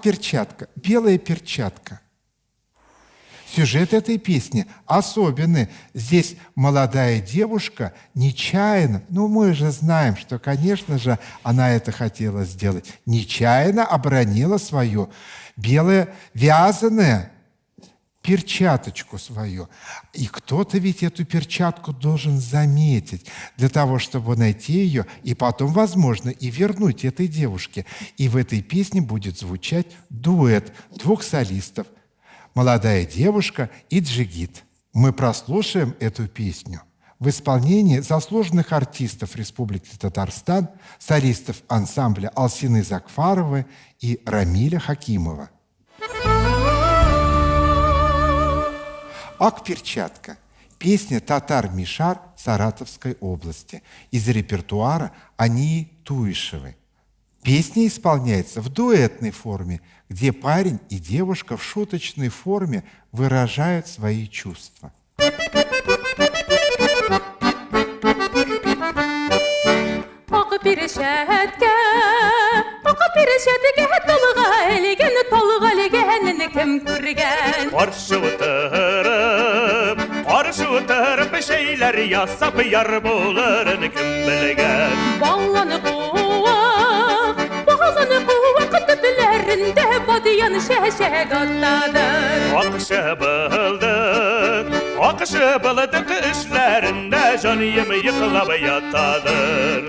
«Ак перчатка», «Белая перчатка». Сюжет этой песни особенный. Здесь молодая девушка нечаянно, ну мы же знаем, что, конечно же, она это хотела сделать, нечаянно обронила свою белое вязаное перчаточку свою. И кто-то ведь эту перчатку должен заметить для того, чтобы найти ее и потом, возможно, и вернуть этой девушке. И в этой песне будет звучать дуэт двух солистов – молодая девушка и джигит. Мы прослушаем эту песню в исполнении заслуженных артистов Республики Татарстан, солистов ансамбля Алсины Закфаровой и Рамиля Хакимова. «Ак перчатка» – песня «Татар-Мишар» Саратовской области из репертуара Ании Туишевой. Песня исполняется в дуэтной форме, где парень и девушка в шуточной форме выражают свои чувства. Ак пирчәткә, ак пирчәткә талга элгән, талга элгәнен кем күргән? Каршы утырып, каршы утырып, шәйләр ясап яр булырын кем белгән? Балланы куак, балланы куак төпләрендә бадьян чәчәк атадыр. Акшы булдык, акшы булдык эшләрендә җаныем йоклап ятадыр.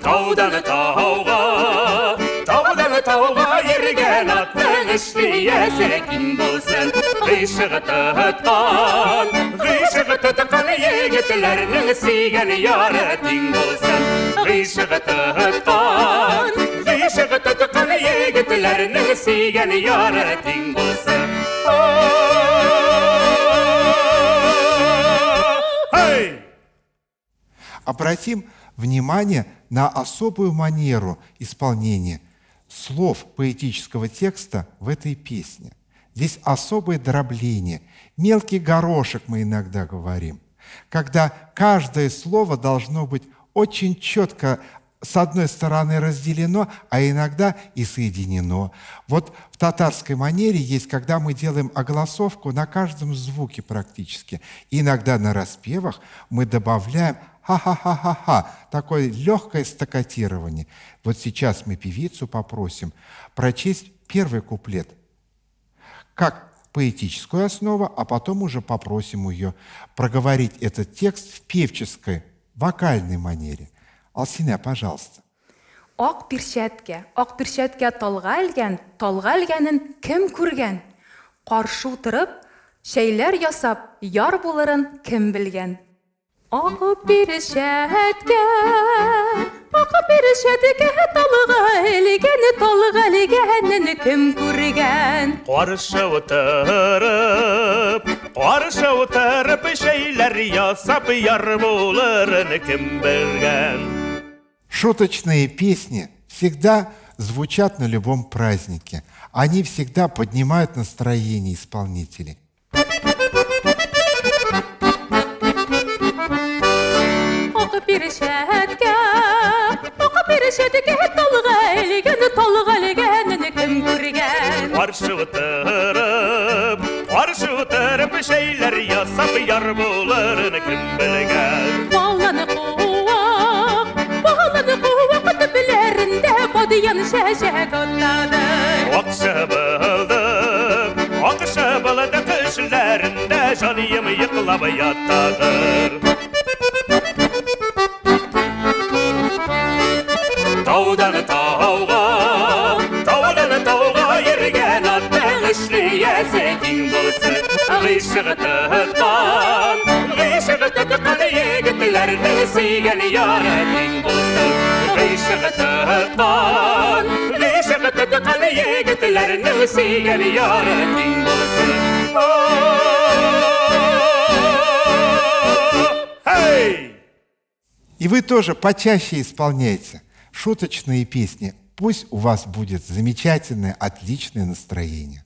Таудан тауга, таудан тауга йөргән атның эшлиясе киң булсын. Гыйшыгы тоткан, гыйшыгы тоткан егетләрнең сөйгән яры тиң булсын. Гыйшыгы тоткан, гыйшыгы тоткан егетләрнең сөйгән яры тиң булсын. Hey! Обратим внимание на особую манеру исполнения слов поэтического текста в этой песне. Здесь особое дробление, мелкий горошек мы иногда говорим, когда каждое слово должно быть очень четко с одной стороны разделено, а иногда и соединено. Вот в татарской манере есть, когда мы делаем огласовку на каждом звуке практически. Иногда на распевах мы добавляем ха-ха-ха-ха-ха, такое легкое стаккатирование. Вот сейчас мы певицу попросим прочесть первый куплет как поэтическую основу, а потом уже попросим ее проговорить этот текст в певческой, вокальной манере. Алсина, пожалуйста. Ак пирчәткә, ак пирчәткә талга элгән, талга элгәнен кем күргән? Каршы утырып, чәйләр ясап, яр булырын кем белгән? Ак пирчәткә, ак пирчәткә талга элгән, талга элгәнен кем күргән? Каршы утырып, каршы утырып, шәйләр ясап яр булырын кем белгән? Шуточные песни всегда звучат на любом празднике. Они всегда поднимают настроение исполнителей. Ак пирчәткә, ак пирчәткә талга элгән, талга элгәнен кем күргән? Каршы утырып, каршы утырып, шәйләр ясап яр булырын кем белгән? Балланы куак, балланы куак төпләрендә бадьян чәчәк атадыр. Акшы булдык, акшы булдык эшләрендә җаныем йоклап ятадыр. Таудан тауга, таудан тауга йөргән атның эшлиясе киң булсын. Гыйшыгы тоткан, гыйшыгы тоткан егетләрнең сөйгән яры тиң булсын. Гыйшыгы тоткан, гыйшыгы тоткан егетләрнең сөйгән яры тиң булсын. Hey! И вы тоже почаще исполняйте шуточные песни. Пусть у вас будет замечательное, отличное настроение.